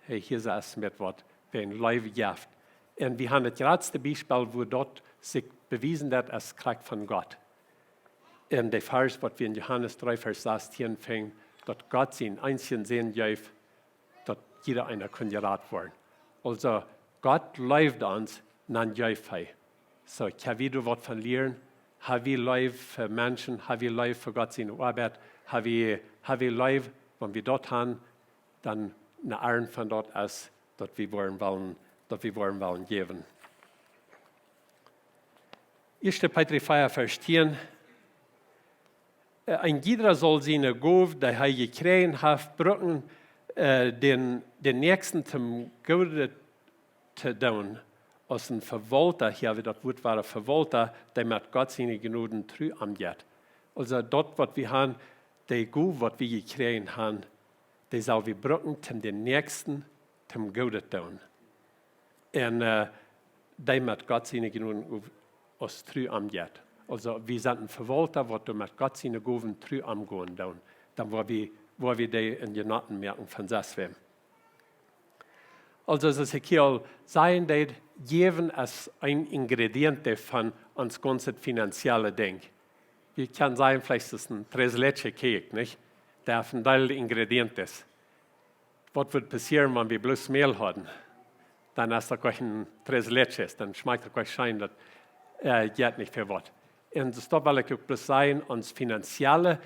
hey, hia es met waut, wäajen Leew jeft. Un wie han daut jratste Biespel, wua daut sikj bewiesen deit, es krakjt von Gott. En dee Varsch, waut wie en Johanes dree, Varsch sastieen finjen, daut Gott sienen eensjen Sän jeef, daut jieda eena kunn jerat woaren. Aulsoo, Gott leeft ons, dan jeef hee. Soo, kjenn wie doa waut von lieren? Ha wie Leew fa Menschen? Ha wie Leew fa Gott siene Oabeit? Ha wie, ha wie Leew, wan wie daut han, dan ne Arnt von daut es, daut wie woaren wellen, daut wie woaren wellen jäwen. Ieeschte Petrus vea, Varsch tieen. Äh, een jieda saul siene Gow, dee hee jekjräajen haft, brucken, äh, dän, dän Näakjsten toom Goodet to doonen, aus een Vewaulta, hia wada daut Wuat, wada Vewaulta, dee met Gott siene Jnod tru omjeit. Aulsoo daut, waut wie han, dee Gow, waut wie jekjräajen han, dee sell wie brucken, toom dän Näakjsten toom Goodet doonen. Un, äh, dee met Gott siene Jnod aus tru omjeit. Aulsoo, wie sent een Vewaulta, waut doa met Gott siene Gowen tru omgonen doonen. Dan woa wie, woa wie dee en Jnoden moaken von sest wäm. Aulsoo, soo aus ekj hia aul säd, daut Jäwen es een Ingrediente von ons gaunzet finanzielle Dinkj. Wie kjennen sajen, veleicht es daut een tres leche cake, nich? Daut haft een Deel Ingredientes. Waut wudd passieren, wan wie bloos Mäl hauden? Dan es daut doch een tres leches, dan schmakjt daut doch scheen, daut, äh, jeit nich väl waut. Un soo daut well ekj uk bloos sajen, ons finanzielle,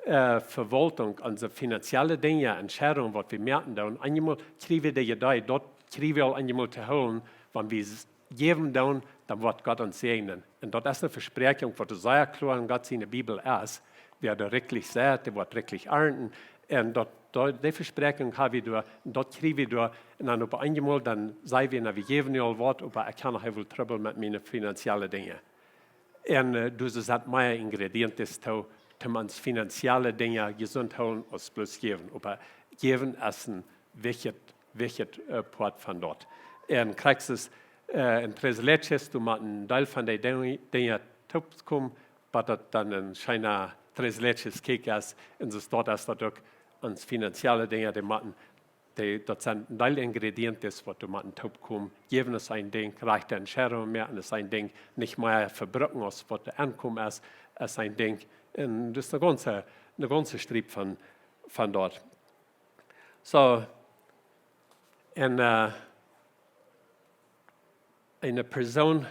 äh, Vewaultunk, onse finanzielle Dinja, Entscheidungen, waut wie moaken doonen, eenjemol kjrie wie dee Idee, daut kjrie wie aul eenjemol to hoolen, wan wie s-, jäwen doonen, dan woat Gott ons säajnen. Un daut es eene Vespräakjunk, waut sea kloa en Gott siene Bibel es. Wäa doa rikjlich seit, dee woat rikjlich arnten. Un daut, daut, dee Vespräakjunk ha wie doa, un daut kjrie wie doa. Un dan opp eenjemol, dan saj wie, na, wie jäwen nu aul waut, oba ekj ha noch hee väl Trubbel met miene finanzielle Dinja. Un, äh, doa sent mea Ingredientes too, toom ons finanzielle Dinja jesunt hoolen aus bloos jäwen. Oba jäwen es een wichtjet, wichtjet, äh, Poat von daut. Un krakjt soo, äh, en tres leches, doa mott een Deel von dee Dinj-, Dinja toopkomen, waut daut dan een scheena tres leches cake es. Un soo daut es daut uk, ons finanzielle Dinja, dee motten, dee, daut sent een Deel Ingredientes, waut doa motten toopkomen. Jäwen es een Dinkj, rajchte Entscheidungen moaken es een Dinkj, nich mea vebrucken aus waut doa aunkomen es, es een Dinkj. Un daut es eene gaunze, eene gaunze Striep von, von daut. Soo, un, äh, eene Persoon,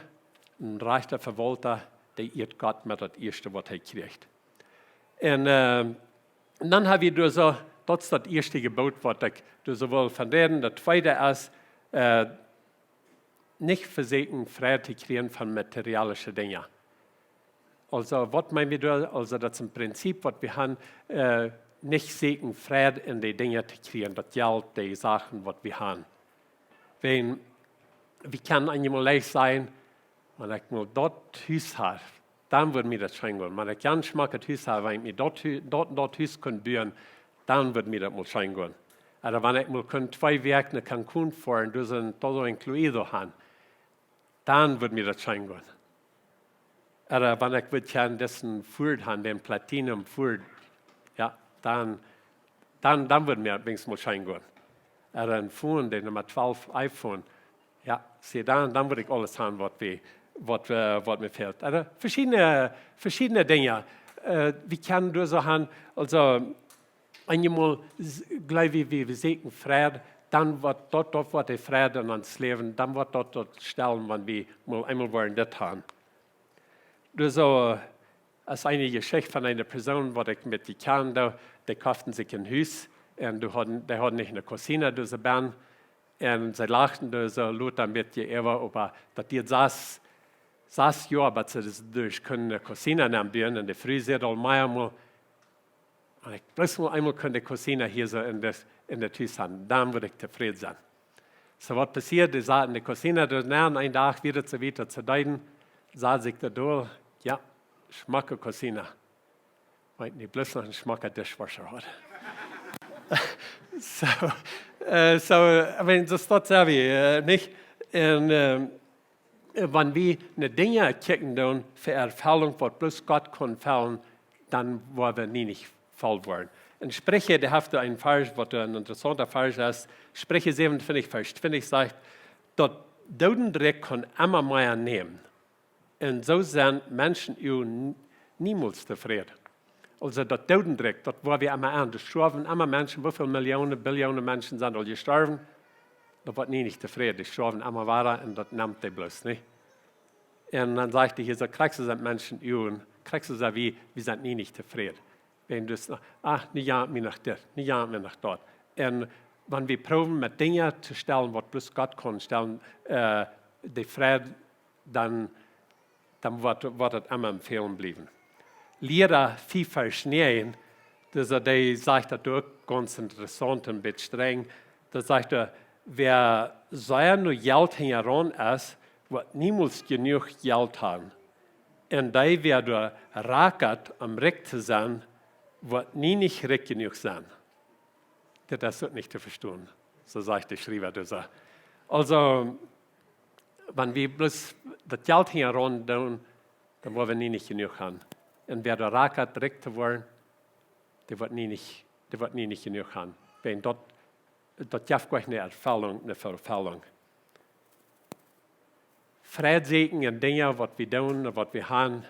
een rajchta Vewaulta, dee ieet Gott met daut ieeschte, waut hee kjricht. Un, äh, dan ha wie doa soo, daut es daut ieeschte Jeboot, waut ekj doa soo well von räden. Daut tweede es, äh, nich vesieekjen Fräd to kjrieen von materialische Dinja. Aulsoo, waut meen wie doa? Aulsoo, daut es een Prinzip, waut wie han, äh, nich sieekjen Fräd en dee Dinja to kjrieen, daut Jelt, dee Sachen, waut wie han. Wan, wie kjennen eenjemol leicht sajen, wan ekj mau daut Hus ha, dan wudd mie daut scheen gonen. Wan ekj gaunz schmock daut Hus ha, wan ekj mie daut Hu-, daut, daut Hus kunn buen, dan wudd mie daut mol scheen gonen. Ooda wan ekj mol kunn twee Wäakj no Cancún foaren, doa sent todo incluido han, dan wudd mie daut scheen gonen. Ooda wan ekj wudd kjennen disen Ford han, dän Platinum Ford, jo, dan, dan, dan wudd mie daut weens mol scheen gonen. Ooda een Phone, dee Numma twalf iPhone, jo, see, dan, dan wudd ekj aules han, waut wie, waut, äh, waut mie fält. Ooda veschiedne, veschiedne Dinja. Äh, wie kjennen doa soo han, aulsoo, eenjemol s-, jleew wie, wie, wie sieekjen Fräd, dan woat daut, daut woat de Fräd en ons Läwen, dan woat daut, daut stellen, wan wie mol eemol woaren dit han. Doa soo, äh, es eene Jeschicht von eene Persoon, waut ekj met dee kjand, dee, dee koften sikj een Hus, un dee hauden, dee hauden nich eene cocina, doa soo bennen, un see lachten doa soo lota met je äwa, oba daut dieed sas, sas Joa, bat see daut doa kunnen eene cocina nenbuen, un de Fru säd aul meamol, wan ekj bloos mol eemol kunn de cocina hia soo en daut, en daut Hus han, dan wudd ekj tofräd sennen. Soo, waut passieed? Dee saten de cocina doa nenn, een Dach wia daut soo wiet, daut see deeden, sad sikj doa dol, jo, schmocke cocina. Wan ekj nu bloos noch een schmocka dishwasher haud. Soo, äh, soo, I mean, soo daut sent wie, äh, nich? Un, ähm, wan wie no Dinja kjikjen doonen fa Erfellunk, waut bloos Gott kaun fellen, dan woa wie nie nich voll woaren. En Spricha, dee haft een Varsch, waut een interessaunta Varsch es. Spricha säwenuntwintich, Varsch twintich sajcht, daut Doodendrikj kaun emma mea nämen. Un soo sent Menschen uk n-, niemols tofräd. Aulsoo daut Doodendrikj, daut woa wie emma aun. Doa stoawen emma Menschen, woo väl Millionen, Billionen Menschen sent aul jestorwen. Daut woat nie nich tofräd. Dee stoawen emma wada un daut nemt dee bloos, nä? Un dan sajcht hee hia soo, krakjt soo sent Menschen uk, krakjt soo sent wie, wie sent nie nich tofräd. Wan du s-, ah, nu jankat mie noch dit, nu jankat mie noch daut. Un wan wie proowen met Dinja to stalen, waut bloos Gott kaun stalen, äh, de Fräd, dan, dan woat, woat et emma em Fälen bliewen. Liera fief Varsch näajen, dee sajcht daut uk gaunz interessaunt un bät strenj. Dee sajcht, wäa sea no Jelt hinjaraun es, woat niemols jenuach Jelt han. Un dee, wäa doa rakat om rikj to sennen, woat nie nich rikj jenuach sennen. Dit es uk nich to vestonen. Soo sajcht de Schriewa doa soo. Aulsoo, wan wie bloos daut Jelt hinjaraun doonen, dan woa wie nie nich jenuach han. Un wäa doa rakat rikj to woaren, dee woat nie nich, dee woat nie nich jenuach han. Wäajen daut, daut jeft nich ne Erfellunk, ne Erfellunk. Fräd sieekjen en Dinja, waut wie doonen un waut wie han,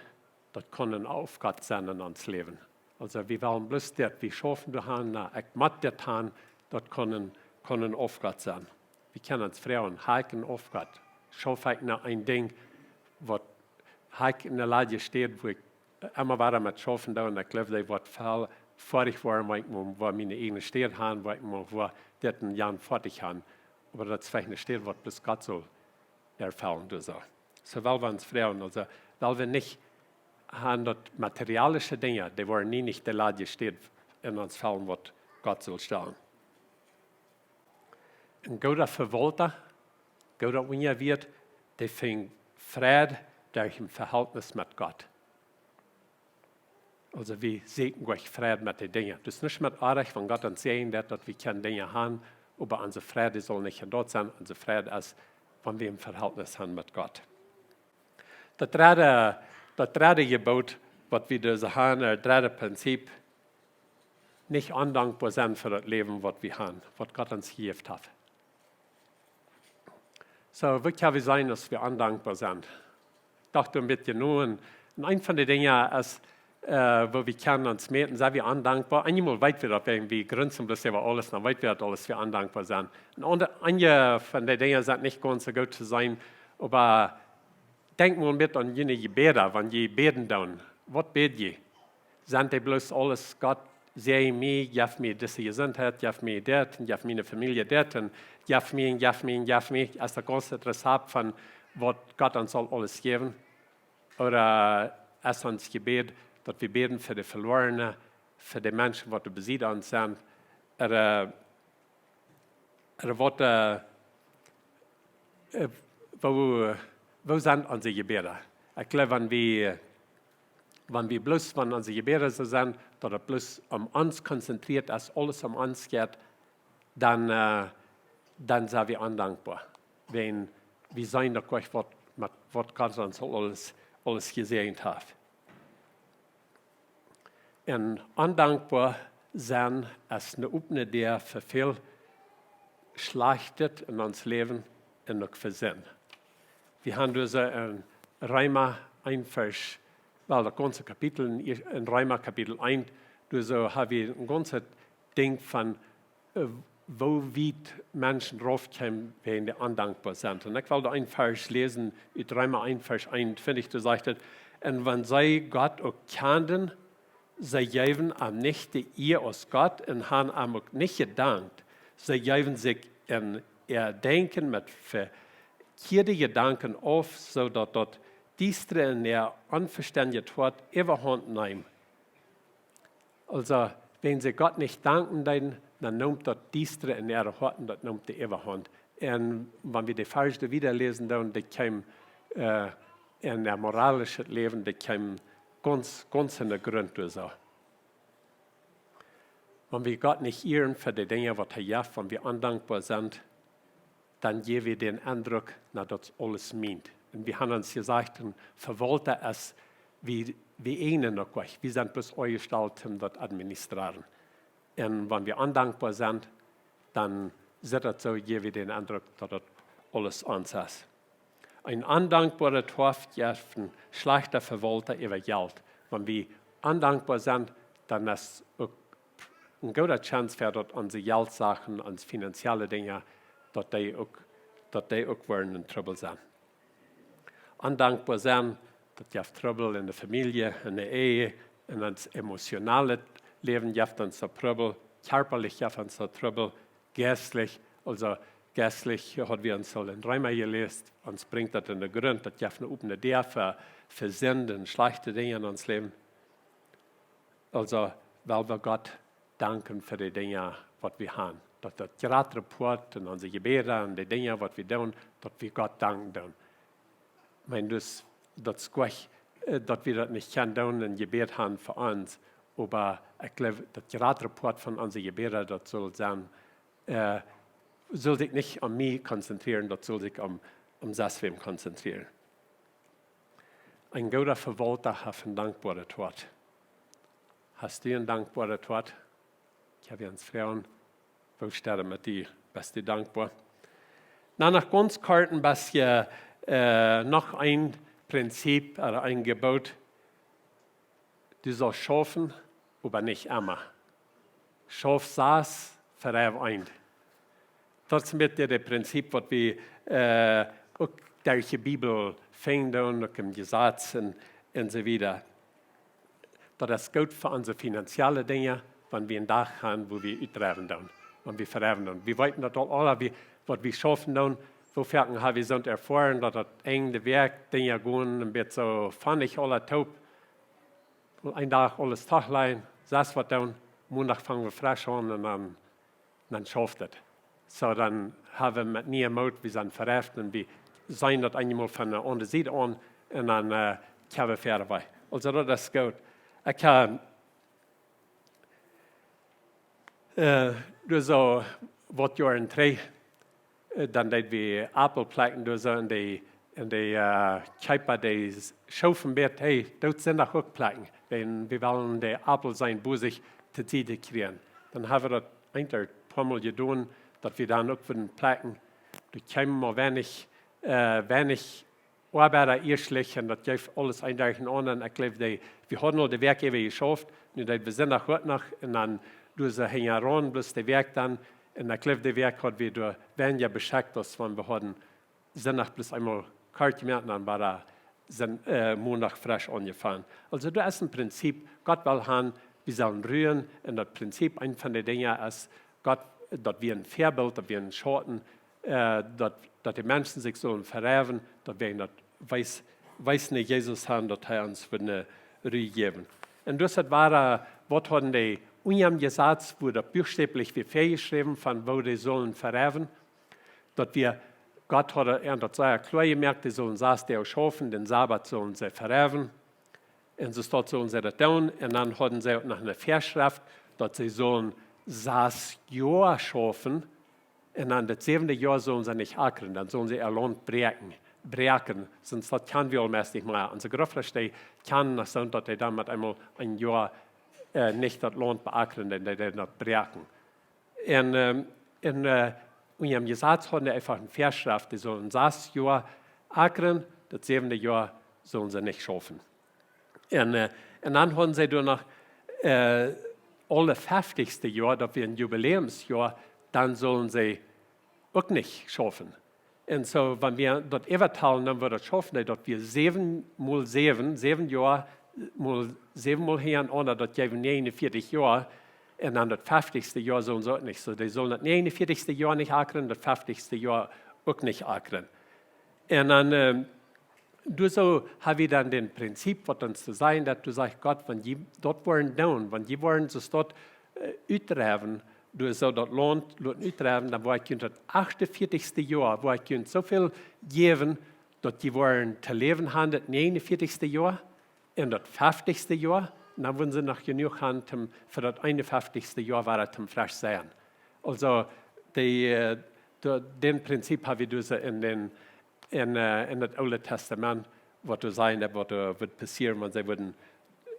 daut kaun een Aufgott sennen en ons Läwen. Aulsoo, wie wellen bloos dit, wie schaufen doa han, na, ekj mott dit han, daut kaun een, kaun een Aufgott sennen. Wie kjennen ons froagen, ha ekj een Aufgott? Schauf ekj no een Dinkj, waut, ha ekj ne ladje Städ, wua ekj emma wada met schaufen doo, un ekj jleew, dee woat väl foadich woaren, wua ekj mott, wua miene ieejne Städ han, wua ekj mott, wua dit un jan foadich han. Oba daut es veleicht ne Städ, waut bloos Gott saul erfellen, doa soo. Soo well wie ons froagen, aulsoo, well wie nich han daut materialische Dinja, dee woaren nie nich de ladje Städ en ons fellen, waut Gott saul stalen. Een gooda Vewaulta, gooda Unjawieet, dee finjt Fräd derch een Verhältnis met Gott. Aulsoo, wie sieekjen nich Fräd met de Dinja. Daut es nich met oajch, wan Gott ons säajent, daut, daut wie kjennen Dinja han, oba onse Fräd, dee saul nich en daut sennen. Onse Fräd es, wan wie een Verhältnis han met Gott. Daut dredde, daut dredde Jeboot, waut wie doa soo han, daut dredde Prinzip, nich ondankboa sennen fa daut Läwen, waut wie han, waut Gott ons jejäft haft. Soo, woo kjenn wie sennen, aus wie ondankboa sent? Docht een bät no, un, un eent von de Dinja es, äh, woo wie kjennen ons mäten, sent wie ondankboa? Eenjemol weet wie daut, wäajen wie grunzen bloos äwa aules, dan weet wie daut aules, wie ondankboa sent. Un aundre, eenje von de Dinja sent nich gaunz soo goot to seenen, oba denkj mol met aun june Jebäda, wan jie bäden doonen. Waut bäd jie? Sent dee bloos aules, Gott, säajen mie, jeff mie dise Jesuntheit, jeff mie dit, un jeff miene Famielje dit, un jeff mie, un jeff mie, un jeff mie? Es daut gaunz daut Rezapt von waut Gott ons saul aules jäwen? Ooda es ons Jebäd, daut wie bäden fa de Velorne, fa de Menschen, waut doa besied ons sent? Ooda, ooda waut, äh, äh, woo, woo sent onse Jebäda? Ekj jleew, wan wie, wan wie bloos, wan onse Jebäda soo sent, daut et bloos om ons konzentrieet es, aules om ons jeit, dan, äh, dan sent wie ondankboa. Wan wie seenen daut nich, waut, met waut Gott ons aules, aules jesäajent haft. Un ondankboa sennen es ne opne Däa fa väl Schlajchtet en ons Läwen un uk fa Sind. Wie han doa soo en Reema eent Varsch, well, daut gaunze Kapitel en, en Reema Kapitel eent, doa soo ha wie een gaunzet Dinkj von, äh, woo wiet Menschen raufkjeemen, wäajen dee ondankboa sent. Un ekj well doa een Varsch läsen, ut Reema eent Varsch eenuntwintich, doa sajcht et: "Un wan see Gott uk kjanden, see jeewen am nich de Ea aus Gott un han am uk nich jedankt. See jeewen sikj en äa Denkjen met vekjieede Jedanken auf, soo daut daut Diestre en äa onvestendjet Hoat Äwahaunt neem." Aulsoo, wan see Gott nich danken deeden, dan neem daut Diestre en äare Hoaten, daut neem de Äwahaunt. Un wan wie de Varsch doa wieda läsen, dan, dee kjeemen, äh, en äa moralischet Läwen, dee kjeemen gaunz, gaunz en de Grunt doa soo. Wan wie Gott nich ieren fa de Dinja, waut hee jeft, wan wie ondankboa sent, dan jäw wie dän Endruck, na, daut aules mient. Un wie han ons jesajcht, een Vewaulta es, wie, wie äjnen uk nich. Wie sent bloos aunjestalt, om daut administrieren. Un wan wie ondankboa sent, dan sitt daut soo, jäw wie dän Endruck, daut daut aules ons es. Een ondankboaret Hoat jeft een schlajchta Vewaulta äwa Jelt. Wan wie ondankboa sent, dan es uk een gooda Chance fa daut onse Jeltsachen, onse finanzielle Dinja, daut dee uk, daut dee uk woaren en Trubbel sennen. Ondankboa sennen, daut jeft Trubbel en de Famielje, en de Ehe, en ons emotionalet Läwen jeft ons daut Trubbel, kjarpalich jeft ons daut Trubbel, Jeistlich, aulsoo jeistlich haud wie ons aul en Reema jeläst, ons brinjt daut en de Grunt, daut jeft eene opne Däa fa, fa Sind un schlajchte Dinja en ons Läwen. Aulsoo, well wie Gott danken fa de Dinja waut wie haben. Daut daut jratre Poat en onse Jebäda un de Dinja waut wie doonen, daut wie Gott danken doonen. Ekj meen, dus, daut es goot, äh, daut wie daut nich kjennen doonen en Jebäd haben fa ons. Oba ekj jleew, daut jratre Poat von onse Jebäda, daut sull sennen, äh, sull sikj nich aun mie konzentrieren, daut sull sikj aun, aun sestwäm konzentrieren. Een gooda Vewaulta haft een dankboaret Hoat. Hast du een dankboaret Hoat? Ekj hab hia een Froag. Woo steit et met die? Best du dankboa? Na, noch gaunz kort een bät, äh, noch een Prinzip ooda een Jeboot. Du saust schaufen, oba nich emma. Schauf sas, vereif eent. Daut es een bät daut Prinzip waut wie, äh, uk derch de Bibel finjen, uk em Jesaz un, un soo wieda. Daut es goot fa onse finanzielle Dinja, wan wie een Dach haben, wua wie utdreiwen doonen, wan wie vereiwen doonen. Wie weeten daut aul, aula, wie, waut wie schaufen doonen, woo foaken hab wie soont erfoaren, daut daut Enj de Wäakj Dinja gonen een bät soo von nich aula toop. Een Dach aules tooläajen, sas waut doonen, Mondach fangen wie fresch aun un dan, dan schauft et. Soo, dan hab wie met niee Moot, wie sent vereift un wie seenen daut eemol von de aundre Sied aun un dan, äh, kjenn wie wieda wajch. Aulsoo, daut es goot. Ekj, äh, äh, doa soo waut Joaren trigj, äh, dan deed wie Aupel plekjen doa soo un de, un de, äh, Kjeepa dee s-, schoof een bät, hey, doot Sindach uk plekjen. Wan wie wellen de Aupel seenen bosich to Sied kjrieen. Dan hab wie daut eefach een poamol jedonen, daut wie dan uk wudden plekjen. Doa kjeemen mau weinich, äh, weinich Oabeida ieeschtlich un daut jeef aules een derchenaunda. Un ekj jleew, dee, wie hauden aul de Wäakj äwa jeschauft, nu deed wie Sindach uk noch, un dan doa soo hinjaraun, bloos de Wäakj dan, un ekj jleew, de Wäakj haud wie doa weinja beschekjt, aus wan wie hauden Sindach bloos eemol kort jemoakt, dan wia doa Sin-, äh, Mondach fresch aunjefongen. Aulsoo, daut es een Prinzip, Gott well haben, wie sellen ruen, un daut Prinzip, eent von de Dinja es, Gott, daut wie een Väabilt, daut wie een Schauten, äh, daut, daut de Menschen sikj sullen vereiwen, daut wie daut wies-, wiesen no Jesus han, daut hee ons fa eene Ru jäwen. Un dus daut wia, äh, waut hauden dee unja daut Jesaz, wua daut buchstäblich wia väajeschräwen von woo dee sullen vereiwen, daut wia, Gott haud an daut sea kloa jemoakt, dee sullen sas Doag schaufen, dän Sabat sullen see vereiwen. Un soo daut sullen see daut doonen. Un dan hauden see uk noch eene Väaschreft, daut see sullen sas Joa schaufen. Un dan daut säwende Joa sullen see nich akren, dan sullen see äa Launt bräakjen. Bräakjen, sonst daut kjennen wie aul meist nich mea. Onse Grootvodasch, dee kjennen noch soo, daut dee dan met eemol een Joa, äh, nich daut Launt beakren, dan dee, dee daut bräakjen. Un, ähm, un, äh, unja daut Jesaz hauden dee eefach eene Väaschreft, dee sullen sas Joa akren, daut säwende Joa sullen see nich schaufen. Un, äh, un dan hauden see doa noch, äh, aule feftichste Joa, daut wia een Jubiläumsjoa, dan sullen see uk nich schaufen. Un soo, wan wie daut äwatalen, dan wudd daut schaufen, daut wia säwen mol säwen, säwen Joa, mol säwen mol hinjaraun, daut jeef näajenunvieetich Joa. Un dan daut feftichste Joa sullen see uk nich. Soo, dee sullen daut näajenunvieetichste Joa nich akren, daut feftichste Joa uk nich akren. Un dan, ähm, doa soo hab wie dan daut Prinzip, waut ons to sajen, daut doa sajcht Gott, wan jie daut woaren doonen, wan jie woaren soo daut, äh, utdreiwen, doa soo daut Launt loten utdreiwen, dan woa ekj junt daut achtunvieetichste Joa, woa ekj junt soo väl jäwen, daut jie woaren to läwen haben, daut näajenunvieetichste Joa, un daut feftichste Joa, un dan wudden see noch jenuach haben toom, fa daut eenunfeftichste Joa wada toom fresch seien. Aulsoo, dee, äh, de-, daut Prinzip hab wie doa soo en dän, en, äh, en daut Oole Tastament, waut doa sajen, daut waut doa wudd passieren, wan see wudden,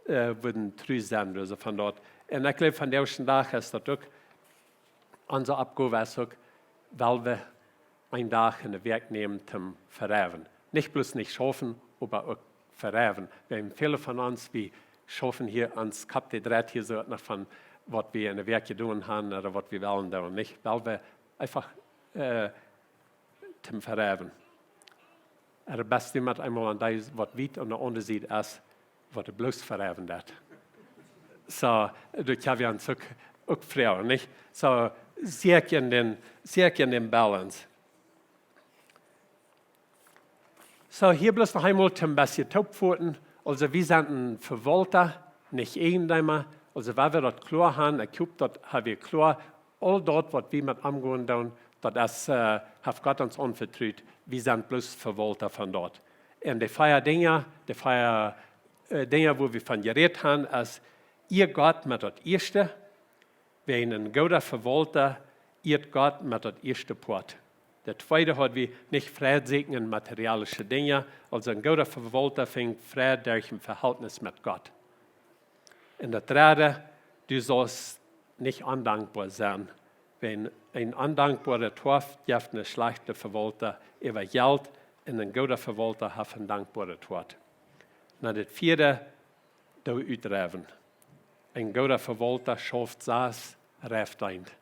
äh, wudden tru sennen, doa soo von daut. Un ekj jleew, vondoag dän Dach es daut uk, onse Oppgow es uk, well wie een Dach en de Wäakj nämen toom vereiwen. Nich bloos nich schaufen, oba uk vereiwen. Wie haben väle von ons, wie schaufen hia, ons Kopp dee dreit hia soo noch von waut wie en de Wäakj jedonen haben ooda waut wie wellen doonen, nich? Well wie eefach, äh, toom vereiwen. Ooda best du met eemol aun dee, waut wiet aun de aundre Sied es, waut doa bloos vereiwen deit? Soo, daut kjenn wie ons uk, uk froagen, nich? Soo, Seek en dän, seek en dän Balance. So, hia bloos noch eemol toom bät toopfoten. Aulsoo, wie sent een Vewaulta, nich Eajendeema. Aulsoo, wan wie daut kloa han, ekj hop, daut ha wie kloa. Aul daut, waut wie met omgonen doonen, daut es, äh, haft Gott ons aunvetrut. Wie sent bloos Vewaulta von daut. Un de vea Dinja, de vea, äh, Dinja, wua wie von jerät han, es: Ea Gott met daut ieeschte, wiels een gooda Vewaulta ieet Gott met daut ieeschte Poat. De tweede haud wie: Nich Freid sieekjen en materialische Dinja, aulsoo een gooda Vewaulta finjt Freid derch een Vehaltnis met Gott. Un daut dredde: Du saust nich ondankboa sennen, wiels een ondankboaret Hoat jeft een schlajchta Vewaulta äwa Jelt, un een gooda Vewaulta haft een dankboaret Hoat. Dan daut vieede: Doo utdreiwen. Een gooda Vewaulta schauft sas, reift eent.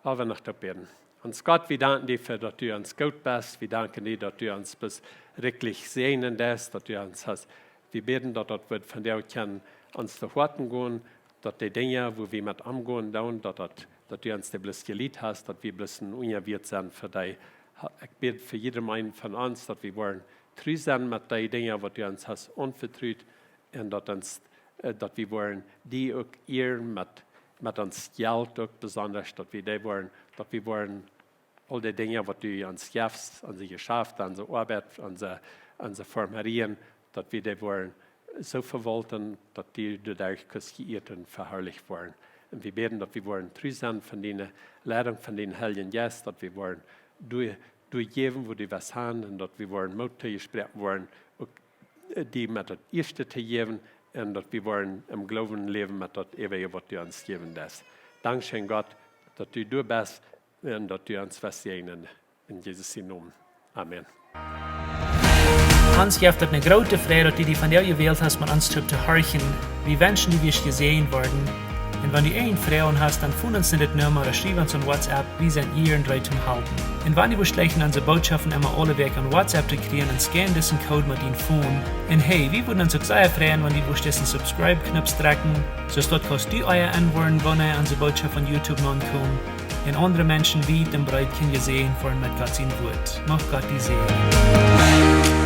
Lot ons noch toop bäden. Ons Gott, wie danken die fa daut du ons goot best. Wie danken die daut du ons best rikjlich säajnen deist, daut du ons hast. Wie bäden daut daut Wuat von die kjennen ons to Hoaten gonen, daut de Dinja, wua wie met omgonen doonen, daut, daut, daut du ons dee bloos jelieet hast, daut wie bloos een Unjawäat sent fa die. Ha-, ekj bäd fa jiedrem eenen von ons, daut wie woaren tru sennen met dee Dinja, waut du ons hast aunvetrut, un daut ons, äh, daut wie woaren die uk ieren met, met ons Jelt uk besonda, daut wie die woaren, daut wie woaren aul dee Dinja, waut du ons jefst, onse Jeschafta, onse Oabeit, onse, onse Foarmarien, daut wie dee woaren soo vewaulten, daut du doaderch kaust jeieet un veharlicht woaren. Un wie bäden, daut wie woaren tru sennen von diene Leidunk von dän Heiljen Jeist, daut wie woaren doa, doa jäwen, wua du west han, un daut wie woaren Moot tojesproaken woaren, uk, äh, die met daut ieeschte to jäwen, un daut wie woaren em Gloowen läwen met daut eewje, waut du ons jäwen deist. Dankscheen, Gott, daut du doa best un daut du ons west säajnen. En Jesus sienen Nomen. Amen. Ons jeft daut eene groote Freid, daut du die vondoag jewält hast, met ons toop to horchen. Wie wenschen, du wurscht jesäajent woaren. Un wan du eene Froag hast, dan foon ons no dit Numma ooda schriew ons aun WhatsApp. Wie sent hia un reed toom halpen. Un wan du wurscht jlikj onse Bootschoften emma aule Wäakj aun WhatsApp to kjrieen, dan scan disen Code met dien Phone. Un hey, wie wudden ons uk sea freien, wan du wurscht disen Subscribe-Knoop drekjen, soo daut kaust du ea enwoaren, wanea onse Bootschoften opp YouTube nopp komen. Un aundre Menschen wiet un breet kjennen jesäajent woaren met Gott sien Wuat. Mucht Gott die säajnen.